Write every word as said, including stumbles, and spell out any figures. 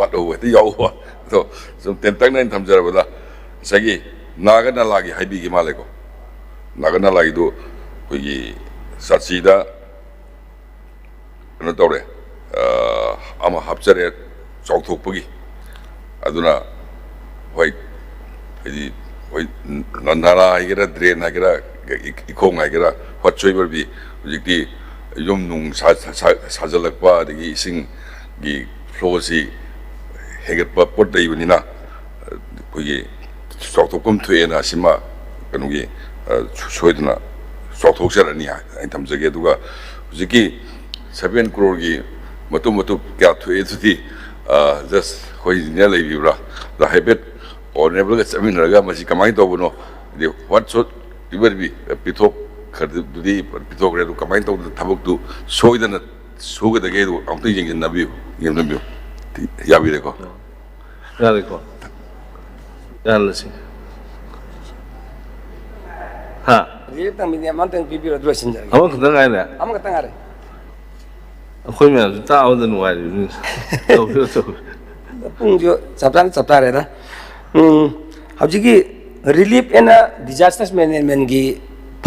ꯄꯥꯠ ꯍꯧꯕ ꯍꯦꯛꯇ ꯌꯥꯎꯕ꯫ ꯑꯗꯣ ꯁꯨꯝ ꯇꯦꯟꯇꯛꯅ ꯑꯩꯅ ꯊꯝꯖꯔꯕꯗ, ꯉꯁꯥꯏꯒꯤ ꯅꯥꯒ ꯅꯂꯥꯒꯤ ꯍꯥꯏꯕꯤꯈꯤ ꯃꯥꯜꯂꯦꯀꯣ꯫ ꯅꯥꯒ ꯅꯂꯥꯒꯤꯗꯨ ꯑꯩꯈꯣꯏꯒꯤ ꯆꯥꯁꯤꯗ ꯀꯩꯅꯣ ꯇꯧꯔꯦ, ꯑ, ꯑꯃ ꯍꯥꯞꯆꯔꯦ ꯆꯥꯎꯊꯣꯛꯄꯒꯤ꯫ ꯑꯗꯨꯅ ꯍꯣꯏ, ꯍꯥꯏꯗꯤ ꯍꯣꯏ, ꯅ-, ꯅꯂꯥ ꯍꯥꯏꯒꯦꯔꯥ, ꯗ꯭ꯔꯦꯟ ꯍꯥꯏꯒꯦꯔꯥ, ꯏ-, ꯏꯈꯣꯡ ꯍꯥꯏꯒꯦꯔꯥ, whatsoever be, ꯍꯧꯖꯤꯛꯇꯤ ꯌꯨꯝ ꯅꯨꯡ ꯁꯥ-, ꯁꯥ-, ꯁꯥ-, ꯁꯥꯖꯜꯂꯛꯄ, ꯑꯗꯒꯤ ꯏꯁꯤꯡꯒꯤ ꯐ꯭ꯂꯣꯁꯤ ꯍꯦꯟꯒꯠꯄ ꯄꯣꯠ ꯂꯩꯕꯅꯤꯅ, ꯑꯩꯈꯣꯏꯒꯤ ꯆꯥꯎꯊꯣꯛꯐꯝ ꯊꯣꯛꯑꯦꯅ ꯑꯁꯤꯃ ꯀꯩꯅꯣꯒꯤ, ꯑ, ꯁꯣꯏꯗꯅ ꯆꯥꯎꯊꯣꯛꯆꯔꯅꯤ ꯍꯥꯏꯅ ꯊꯝꯖꯒꯦ꯫ ꯑꯗꯨꯒ ꯍꯧꯖꯤꯛꯀꯤ seven crore ꯒꯤ ꯃꯇꯨꯡ ꯃꯇꯨꯡ ꯀꯌꯥ ꯊꯣꯛꯑꯦ ꯑꯗꯨꯗꯤ, ꯑ, just ꯑꯩꯈꯣꯏ engineer ꯂꯩꯕꯤꯕ꯭ꯔꯥ? ꯑꯗ ꯍꯥꯏꯐꯦꯠ honourable ꯒ ꯆꯠꯃꯤꯟꯅꯔꯒ ꯃꯁꯤ ꯀꯃꯥꯏꯅ ꯇꯧꯕꯅꯣ? ꯍꯥꯏꯗꯤ whatsoever be, ꯄꯤꯊꯣꯛꯈ꯭ꯔꯗꯨꯗꯤ ꯄꯤꯊꯣꯛꯈ꯭ꯔꯦ, ꯑꯗꯨ ꯀꯃꯥꯏꯅ ꯇꯧꯗꯅ ꯊꯕꯛꯇꯨ ꯁꯣꯏꯗꯅ ꯁꯨꯒꯗꯒꯦ? ꯑꯗꯨ ꯑꯃꯨꯛꯇ ꯌꯦꯡꯁꯤꯟꯅꯕꯤꯌꯨ, ꯌꯦꯡꯁꯤꯟꯕꯤꯌꯨ꯫ ꯌꯥꯕꯤꯔꯦꯀꯣ? ꯌꯥꯔꯦꯀꯣ? ꯌꯥꯍꯜꯂꯁꯤ꯫ ꯍꯥ? ꯔꯤꯂꯤꯐ ꯇꯪꯕꯤꯗꯤ ꯑꯃꯇꯪ ꯄꯤꯕꯤꯔꯣ, ꯑꯗꯨ ꯂꯣꯏꯁꯤꯟꯖꯔꯒꯦ꯫ ꯑꯃꯈꯛꯇ ꯉꯥꯏꯔꯦ? ꯑꯃꯈꯛꯇ ꯉꯥꯏꯔꯦ꯫ ꯑꯩꯈꯣꯏ ꯃꯌꯥꯝꯁꯨ ꯇꯥꯕꯗ ꯅꯨꯡꯉꯥꯏꯔꯤꯕꯅꯤ꯫ ꯇꯧꯕꯤꯔꯣ, ꯇꯧꯕꯤꯔꯣ꯫ ꯄꯨꯡꯁꯨ ꯆꯞ ꯆꯥꯅ ꯆꯞ ꯆꯥꯔꯦꯗ꯫ ꯎꯝ, ꯍꯧꯖꯤꯛꯀꯤ ꯔꯤꯂꯤꯐ ꯑꯦꯟ ꯗꯤꯖꯥꯁꯇꯔ ꯃꯦꯅꯦꯖꯃꯦꯟꯒꯤ